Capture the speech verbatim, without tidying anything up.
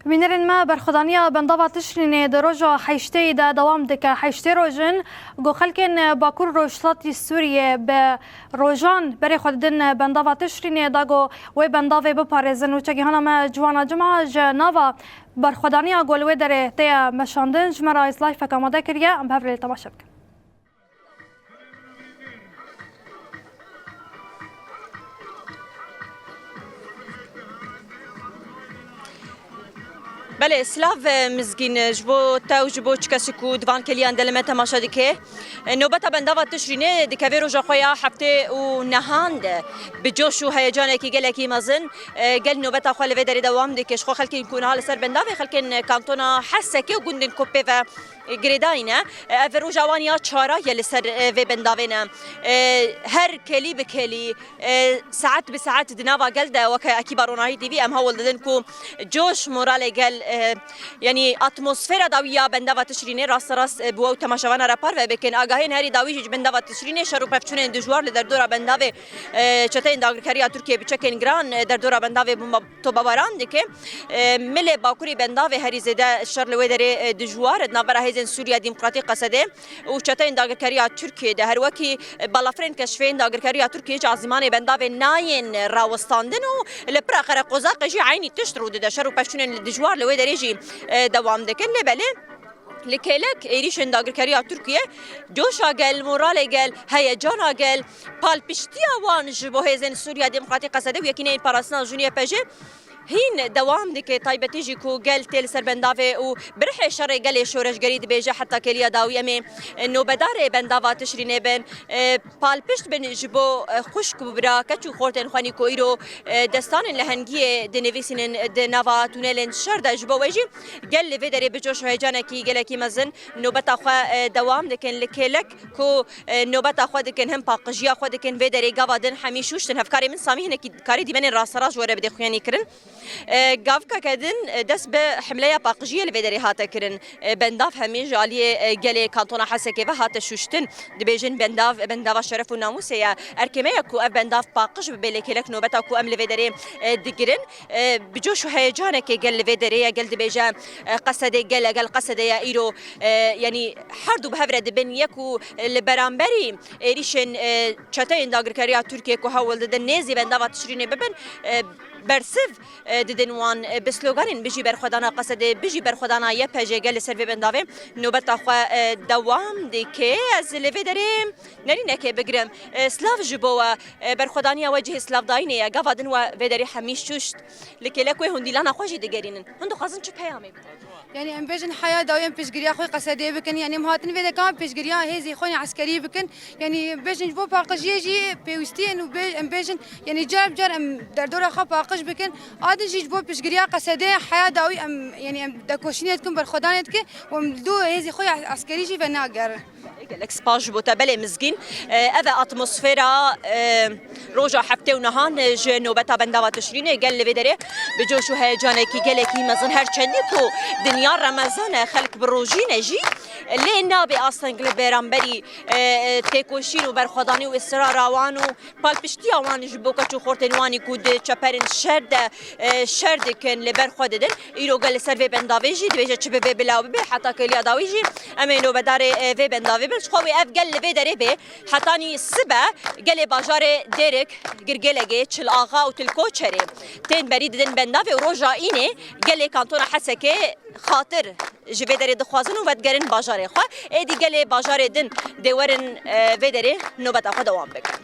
Bînerên me, berxwedaniya bendava Tişrînê di roja heştê de dewam dike. Heştê roj in ku xelkên Bakur Rojhilatî Sûriyê bi rojan berê xwe didin bendava Tişrînê da ku wê bendavê biparêzin û çekîhana me Ciwana Cima ji nava berxwedaniya ku li wê derê tê ye meşandin ji me re Îslahîfek amade kiriye. Em bi hev re lê temaşe bikin. Belê, silav, e, Mizgîn, e, ji bo te û ji bo çi kesî ku di van keliyan de li me temaşe dike. E, nobeta bendava Tişrînê dikeve roja xwe ya heftê û nehan de. Bi coş û heyecanekî gelekî mezin, e, gel nobeta xwe li vê derê dewam dike. Ji xwe xelkên ku niha li ser bendavê, xelkên kantona Hesekê û gundên ku pê ve girêdayî ne. Ev roja wan ya çara ye li ser, e, vê bendavê ne. E, her kelî bi kelî, e, saet bi saet di nava gel de weke ekîba Ronahî T V em hewl didin ku coş, moralê gel, e, yanî atmosfera dawî ya bendava Tişrînê rasterast, e, bi we û temaşevana re parve bikin. Agahiyên herî dawî jî ji bendava Tişrînê, şer û pevçûnên dijwar li derdora bendavê, e, çeteyên dagirkeriya Tirkiyê bi çekên giran, e, derdora bendavê bomba topabaran dike. E, milê bakurê bendavê herî zêde şer li wê derê, e, dijwar e. Di navbera Hêzên Sûriya Demokratîk, Qesedê, û çeteyên dagirkeriya Tirkiyê de her wekî, e, balafirên keşfeyên dagirkeriya Tirkiyê ji azîmanê bendavê nayên rawestandin û li pira qereqozaqê jî eynî tişt rû dide. Şer û pevçûnên li dijwar li wê derê jî, e, dewam dikin. Lê belê, li kêlek êrîşên dagirkeriya Tirkiye coşa gel, moralê gel, heyecana gel, palpiştiya wan ji bo Hêzên Sûriya Demokratîk, Qesedê û Yekîneyên Parastina Jinû, Y P J, hîn dewam dike. Taybetî jî ku gel tê li ser bendavê û bi rihê şerê gelê şoreşgerî dibêje, heta kêliya dawî em ê, e, nobedarê bendava Tişrînê bin, e, palpişt bin ji bo, e, xwişk û bira, keç û xortên xwe nî ku îro, e, destanên lehengiyê dinivîsînin di nava tunelên şer de. Ji bo wê jî gel li vê derê bi coş û heyecanekî gelekî mezin nobeta xwe, e, dewam dikin. Li kêlek ku, e, nobeta xwe dikin, him paqijiya xwe dikin, vê derê gava din hemî şûştin. Hevkarê min Samî hinekî karê dîmenên rasterast ji we re bide xuyanîkirin. E, gavkeke din, e, dest bi himleya paqijiyê li vê derê hate kirin. E, bendav hemî ji aliyê, e, gelê kantona Hesekê ve hate şûştin. Dibêjin bendav, bendava şeref û namûsê ye. Erkê me ye ku ev bendav paqij bibe, lê kêlek nobeta ku em li vê derê, e, digirin, e, bi coş û heyecanekê gel li vê derê ye. Gel dibêje, e, Qesedê gel e, gel Qesedê ye. Îro, e, yanî her du bi hev re dibin yek û, e, li beramberî êrîşên, e, çeteyên dagirkeriya Tirkiyê ku hewl didin nêzî bendava Tişrînê bibin, e, bersiv, e, didin wan, e, bi sloganên "Bijî berxwedana Qesedê, bijî berxwedana Y P J", gel li ser vê bendavê nobeta xwe, e, dewam dike. Ez li vê derê nerînekê bigirim. E, silav ji bo we, e, berxwedaniya we cihê silavdayînê ye. Gava din we vê derê hemî şûşt. Li kêlek wê hûn dîlana xwe jî digerînin. Hûn dixwazin çi peyamê bidin? Yanî em bêjin heya dawî em piştgiriya xwe Qesedê bikin. Yanî em hatin vê de ka piştgiriya hêzê xwe yê eskerî bikin. Yanî bêjin ji bo paqijiyê jî pêwîstî ye û bê-, em bêjin, yanî car bi car em derdora xwe paqij bikin. A din jî ji bo piştgiriya Qesedê heya dawî em, yanî em tekoşînê dikin, berxwedanê dikin û em li dû hêzê xwe yê eskerî jî venagerin. Gelek spas ji bo te. Belê Mizgîn, e, ev e atmosfera, e, roja heftê û nehan, e, ji nobeta bendava Tişrînê. Gel li vê derê bi coş û heyecanekî gelekî mezin, her çendî ku dinya Remezan e, xelk bi rojî ne jî, lê nabe asteng li beramberî, e, e, têkoşîn û berxwedanî û israra wan û palpiştiya wan ji bo keç û xortên wanî ku di çeperên şer de, e, şer dikin, li ber xwe didin. Îro gel li ser vê bendavê jî dibêje çi bibe bila bibe, heta kêliya dawî jî em ê nobedarê, e, vê bendavê bin. Ji xwe wê ev gel li vê derê bê. Hetanî sibe gelê bajarê Dêrik, Girgêlegê, Çil Axa û Til Koçerê tên berî didin bendavê û roja înê gelê kantona Hesekê xatir ji vê derê dixwazin û vedigerin bajarê xwe. Êdî gelê bajarê din dê werin, e, vê derê nobeta xwe dewam bikin.